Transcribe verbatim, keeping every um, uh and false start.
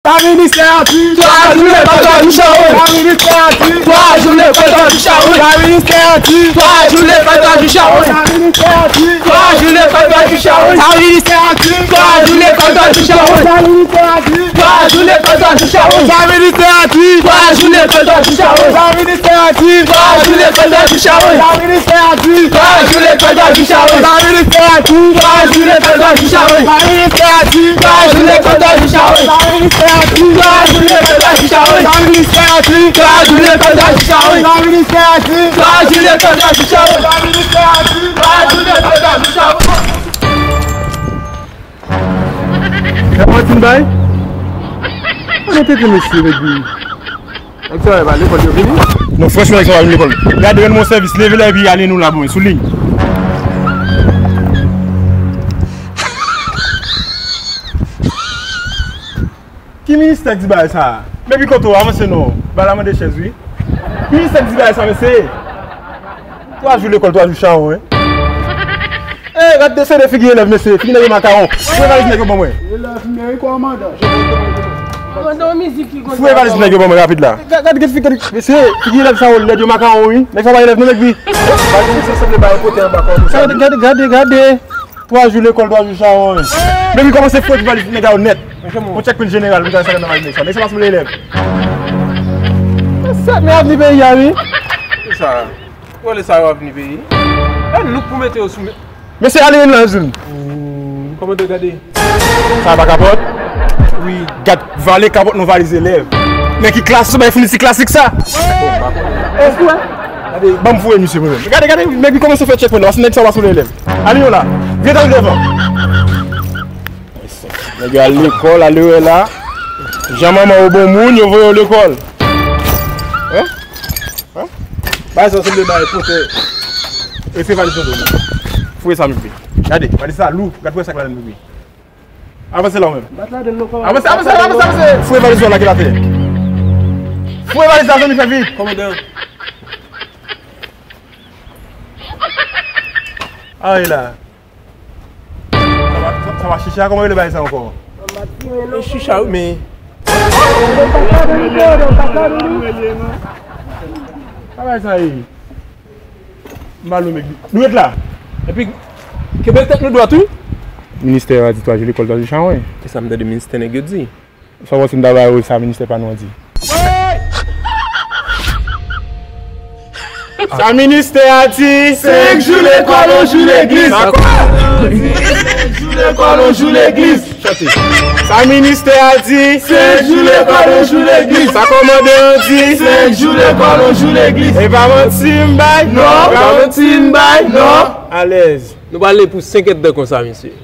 Sa ministè a di. Twa jou lekòl, twa jou chawony. Sa ministè a di. Twa jou lekòl, twa jou chawony. Sa ministè a di. Twa jou lekòl, twa jou chawony. Sa ministè a di. Twa jou lekòl, twa jou chawony. Sa ministè a di. Twa jou lekòl, twa jou chawony. Sa ministè a di. Twa jou lekòl, twa jou chawony. Sa ministè a di. Twa jou lekòl, twa jou chawony. Sa ministè a di. Twa jou lekòl, twa jou chawony. Sa ministè a di. Twa jou lekòl, twa jou chawony. Sa ministè a di. Twa jou lekòl, twa jou chawony. Sa ministè a di. Twa jou lekòl, twa jou chawony. Sa ministè a di. Twa jou lekòl, twa jou chawony. Sa ministè a di. Twa jou lekòl, twa jou chawony. Sa ministè a di. Twa jou lekòl, twa jou chawony. Sa ministè a di. Twa jou lekòl, twa jou chawony. Gad manti m bay. Mwen tete mesye, nèg li. Nèg sa yo pa lekòl yo vini. Non, franchman, nèg sa yo pa vin lekòl. Gade, rann mwen sèvis, leve la epi ale nou la, bon, sou liy. Ki ministè k di bagay sa a? Men pi kote w avanse non. Ba la mande chèz, wi. Ki ministè k di bagay sa, mesye? Twa jou lekòl, twa jou chawony, wi. Ey, gad desede figi elèv, mesye. Figi nèg yo makawon. Foure valiz nèg yo ban mwen. Elèv meri kòmandan. Kòmandan, yon mizik ki konn. Foure valiz nèg yo ban mwen rapid la. Gad, gad, gad figi, gad, mesye, figi elèv sa yo lèd, yo makawon, wi. Nèg sa pa elèv non, nèg wi. Valiz misye sanble bay pote anba kò. Gade, gade, gade, gade. Twa jou lekòl, twa jou chawony. Men wi, kòmanse foure valiz nèg yo nèt. Yon tchèk pil jeneral, pou gade sa k nan valiz nèg sa. Nèg sa pa sanble elèv. Sa men avni peyi a, wi. Kisa? Ou wè lè sa yo ap vini peyi? E louk pou mete yo sou men. Mesye, ale youn nan zil. Kòmandan, gade. Sa pa kapòt? Wi. Gad vale kapòt nan valiz elèv. Men ki klas ou bay founiti klasik sa? Èske ou wè? Gade, ban m foure misye mwen menm. Gade, gade, nèg li kòmanse fè tchèk mwen la, paske nèg sa pa sou elèv. Ale youn la. Vye, ale devan. Nèg yo al lekòl, ale wè la. Jan manman yo bon moun, yo voye yo lekòl. Hein? Hein? Bagay sa sanble bagay pote. E se valiz nan do. Foure sa, men pi. Gade, valiz sa lou. Gad pou wè sa k ladan l, men pi. Avanse la ou menm. Bat ladan l non, kòmandan. Avanse, avanse, avanse, avanse. Foure valiz ou la ki l atè. Foure valiz la, zanmi, fè vit. Kòmandan. Ay la. Sa va, sa, sa va chicha, kòman rele bagay sa ankò? E chicha, wi, men. Sa bagay sa ye? M pa lou, men. Nou ret la. Epi, kenbe tèt nou dwat, wi. Ministè a di twa jou lekòl, twa jou chawony. E sa m tande ministè nèg yo di. Sa w panse m ta ba yo sa ministè pa nou an di? Sa ministè a di? Senk jou lekòl, yon jou legliz. Sa kòmandan di? Senk jou lekòl, yon jou legliz. Chante. Sa ministè a di? Senk jou lekòl, yon jou legliz. Sa kòmandan an di? Senk jou lekòl, yon jou legliz. E pa manti m bay? Non. E pa manti m bay? Non. Alèz. Nou pale pou senk èdtan konsa, mesye.